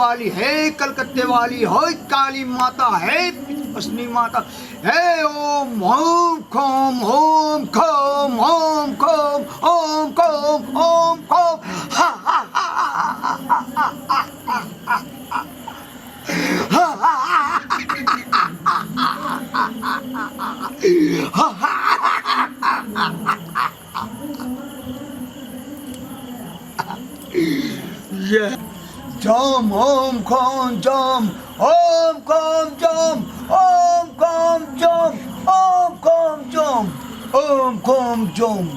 वाली, हे कलकत्ते वाली, हे काली माता, हे असनी माता, हे ओम ओम खोम ओम खोम ओम खोम ओम खोम ओम खोम। हा हा हा हा हा हा हा हा Yeah. Jom, om, kom, jom, om, kom, jom, om, kom, jom, om, kom, jom, om, kom, jom,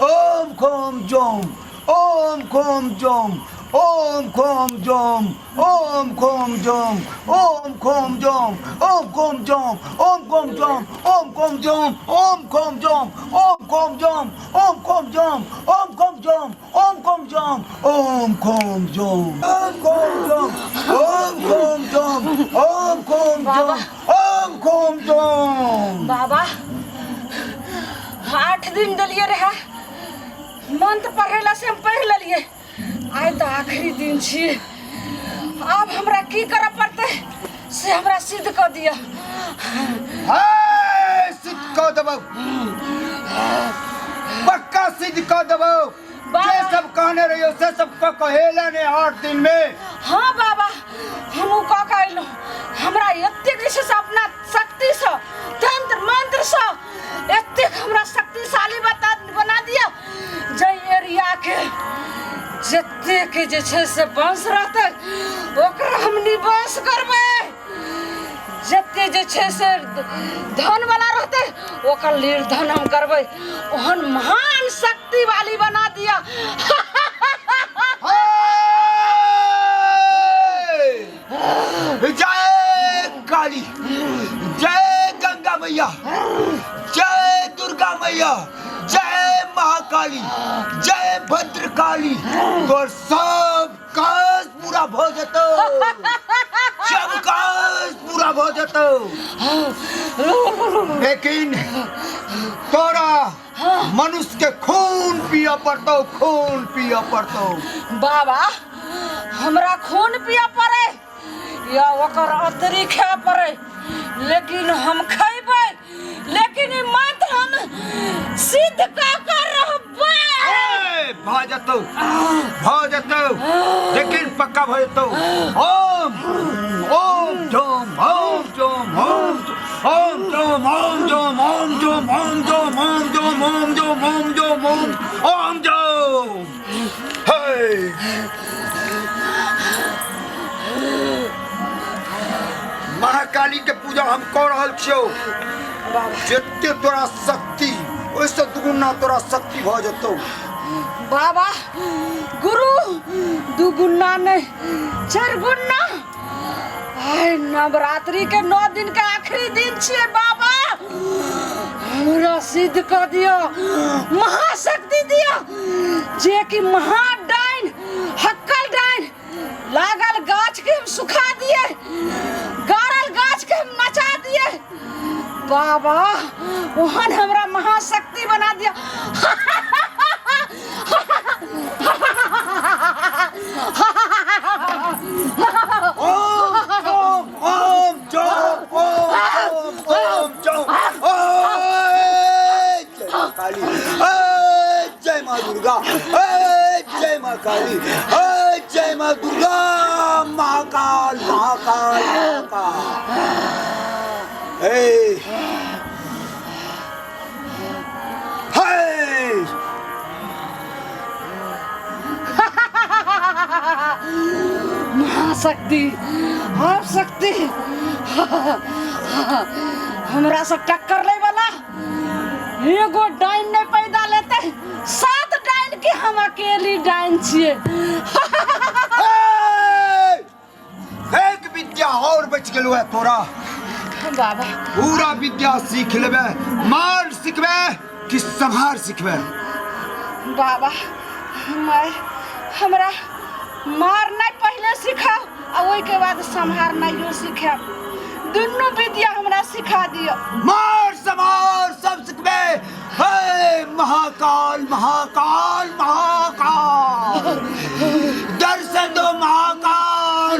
om, kom, jom, om, kom, jom, om, kom, jom, ओम कोम जोम, ओम कोम जोम, ओम कोम जोम, ओम कोम जोम, ओम कोम जोम, ओम कोम जोम, ओम कोम जोम, ओम कोम जोम, ओम कोम जोम, ओम कोम जोम, ओम कोम जोम, ओम कोम जोम, ओम कोम जोम, ओम कोम बाबा। जोम, ओम कोम जोम। बाबा, 8 दिन देलियै रहे मंत्र पढ़ै ला, से हम पढ़ि लेलियै। आइ तऽ आखिरी दिन छी। आब हमरा की करऽ पड़तै से हमरा सिद्ध कऽ दिअ। हे, सिद्ध कऽ देबौ, पक्का सिद्ध कऽ देबौ। बाबा। जे सब कहने रहियो से सब कऽ कहेला ने 8 दिन में? हाँ बाबा, हम ओ कऽ के अयलहुँ। हमरा एतेक जे छै से अपना शक्तिसँ, तंत्र मंत्रसँ एतेक हमरा शक्तिशाली बता बना दिअ, जाहि एरियाके जतेक जे छै से वंश रहतै ओकरा हम निवास करबै, जते जे छै से धनवला रहतै ओकर निर्धन हम करबै। ओहन महान शक्ति वाली बना दिअ। हे! जय काली, जय गंगा मैया, जय दुर्गा मैया, जय महाकाली, जय भद्रकाली। तोर सब काज पूरा भऽ जेतौ, सब काज पूरा भऽ जेतौ, लेकिन तोरा मनुष्य के खून पियऽ पड़तौ, खून पियऽ पड़तौ। बाबा, हमरा खून पियऽ पड़े या ओकर अतरी खाय पड़े, लेकिन हम खैबै, लेकिन ई मंत्र हम सिद्ध कऽ के रहबै। ए, भऽ जेतौ, भऽ जेतौ, लेकिन पक्का भऽ जेतौ। ओम ओम जोम ओम जोम ओम ओम जोम ओम जोम ओम जोम ओम जोम ओम जोम ओम जोम ओम जोम ओम ओम जोम। हे महाकाली के पूजा हम कऽ रहल छियौ। जते तोरा शक्ति, ओहिसँ दुगुना तोरा शक्ति भऽ जेतौ। बाबा गुरु, दुगुना नहीं, चार गुना। आइ नवरात्रि के 9 दिन के आखिरी दिन छियै। बाबा, हमरा सिद्ध कऽ दिअ, महाशक्ति दिअ, जे कि महाडाइन, हक्कल डाइन लागल गाछ के हम सुखा दिए, गाड़ल गाछ के हम नचा दिए। बाबा, ओहन हमरा महाशक्ति बना दिया। ओम ओम ओम जम ओम ओम ओम जम। ओए, जय माँ काली, ओए, जय माँ दुर्गा, ओए, जय माँ काली, ओए, जय माँ दुर्गा, महाकाल, महाकाल, महाकाल। हे हे। महाशक्ति, आप शक्ति, हमरा से टक्कर ले वाला एगो डाइन नहीं पैदा लेते। सात डाइन के हम अकेली डाइन छिए। हे! एक विद्या और बच गेलो है तोरा। बाबा। पूरा विद्या सीख लेबे, मार सिखबे कि संहार सिखबे? बाबा, मैं हमरा मार नहीं पहले सिखाओ आ ओहिके बाद सम्हार नहीं सिखाब। दुनू विद्या हमरा सिखा दिअ। मार संहार सब सिखबे। हे महाकाल, महाकाल, महाकाल, दर्शन दो महाकाल।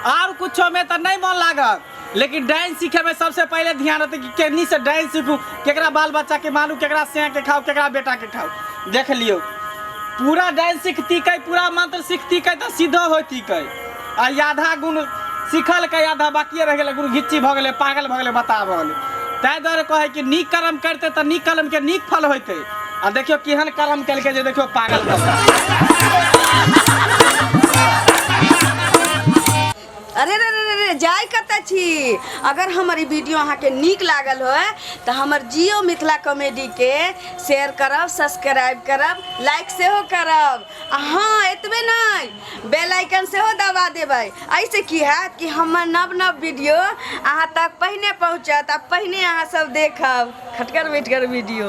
आर कुछो में तऽ नहि मन लागत, लेकिन डांस सीखे में सबसे पहले ध्यान रहतै कि केनी से डांस सीखू, केकरा बाल बच्चा के मानू, केकरा सिया के खाऊ, केकरा बेटा के खाऊ। देख लियौ, पूरा डांस सीखती कै, पूरा मंत्र सीखती कै तऽ सीधो होती कै। आ आधा गुण सीखल कै, आधा बाकिए रहि गेलै, गुण घिच्ची भऽ गेलै, पागल भऽ गेलै, बताह भऽ गेलै। ताहि दुआरे कहै कि नीक कर्म करतै तऽ नीक कर्म के नीक फल होइतै। आ देखियौ केहन कर्म केलकै जे देखियौ पागल भऽ गेलै। अरे रे रे रे रे, जाय कतऽ छी? अगर हमर ई वीडियो अहाँके नीक लागल होय तऽ हमर जियो मिथिला कॉमेडीके शेयर करब, सब्सक्राइब करब, लाइक सेहो करब। आ हँ, एतबे नहि, बेल आइकन सेहो दबा देबै। एहिसँ की हैत कि हमर नव नव वीडियो अहाँ तक पहिने पहुँचत आ पहिने अहाँ सब देखब खटगर मिठगर वीडियो।